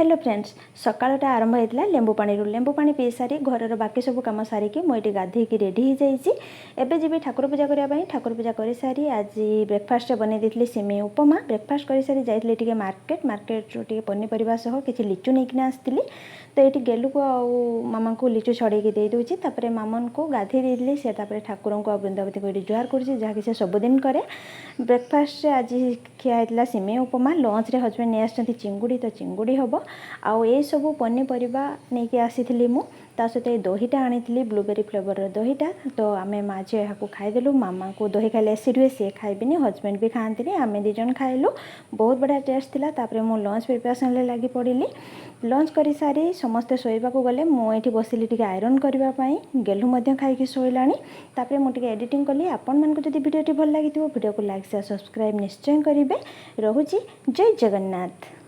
Hello friends, ସକାଳଟା ଆରମ୍ଭ ହେଇଥିଲା ଲେମ୍ବୁ ପାଣିରୁ। ଲେମ୍ବୁ ପାଣି ପିଇ ସାରି, ଘରର ବାକି ସବୁ କାମ ସାରିକି ମୁଁ ଏଇଠି ଗାଧେଇକି ରେଡ଼ି ହେଇଯାଇଛି। ଏବେ ଯିବି ଠାକୁର ପୂଜା କରିବା ପାଇଁ। ଠାକୁର ପୂଜା କରିସାରି ଆଜି ବ୍ରେକଫାଷ୍ଟରେ ବନେଇ ଦେଇଥିଲି ସିମେଇ ଉପମା। ବ୍ରେକଫାଷ୍ଟ କରିସାରି ଯାଇଥିଲି ଟିକେ ମାର୍କେଟ। ମାର୍କେଟରୁ ଟିକେ ପନିପରିବା ସହ କିଛି ଲିଚୁ ନେଇକିନା ଆସିଥିଲି। ତ ଏଇଠି ଗେଲୁକୁ ଆଉ ମାମାଙ୍କୁ ଲିଚୁ ଛଡ଼େଇକି ଦେଇଦେଉଛି। ତାପରେ ମାମନକୁ ଗାଧେଇ ଦେଇଥିଲି ସେ। ତାପରେ ଠାକୁରଙ୍କୁ ଆଉ ବୃନ୍ଦାବତୀକୁ ଏଇଠି ଜୁହାର କରୁଛି, ଯାହାକି ସେ ସବୁଦିନ କରେ। ବ୍ରେକଫାଷ୍ଟରେ ଆଜି ଖିଆ ହେଇଥିଲା ସିମେଇ ଉପମା। ଲଞ୍ଚରେ ହଜବେଣ୍ଡ ନେଇ ଆସିଛନ୍ତି ଚିଙ୍ଗୁଡ଼ି, ତ ଚିଙ୍ଗୁଡ଼ି ହେବ। ଆଉ ଏସବୁ ପନିପରିବା ନେଇକି ଆସିଥିଲି ମୁଁ। ତା ସହିତ ଏ ଦହିଟା ଆଣିଥିଲି, ବ୍ଲୁବେରୀ ଫ୍ଲେଭରର ଦହିଟା। ତ ଆମେ ମା ଝିଅ ଏହାକୁ ଖାଇଦେଲୁ। ମାମାଙ୍କୁ ଦହି ଖାଇଲେ ଏସିଡ଼ ହୁଏ, ସିଏ ଖାଇବେନି। ହଜବେଣ୍ଡ ବି ଖାଆନ୍ତିନି। ଆମେ ଦୁଇ ଜଣ ଖାଇଲୁ। ବହୁତ ବଢ଼ିଆ ଟେଷ୍ଟ ଥିଲା। ତାପରେ ମୁଁ ଲଞ୍ଚ ପ୍ରିପାରେସନ୍ରେ ଲାଗି ପଡ଼ିଲି। ଲଞ୍ଚ କରିସାରି ସମସ୍ତେ ଶୋଇବାକୁ ଗଲେ। ମୁଁ ଏଇଠି ବସିଲି ଟିକେ ଆଇରନ୍ କରିବା ପାଇଁ। ଗେଲୁ ମଧ୍ୟ ଖାଇକି ଶୋଇଲାଣି। ତାପରେ ମୁଁ ଟିକେ ଏଡ଼ିଟିଂ କଲି। ଆପଣମାନଙ୍କୁ ଯଦି ଭିଡ଼ିଓଟି ଭଲ ଲାଗିଥିବ, ଭିଡ଼ିଓକୁ ଲାଇକ୍, ସେୟାର, ସବସ୍କ୍ରାଇବ୍ ନିଶ୍ଚୟ କରିବେ। ରହୁଛି, ଜୟ ଜଗନ୍ନାଥ।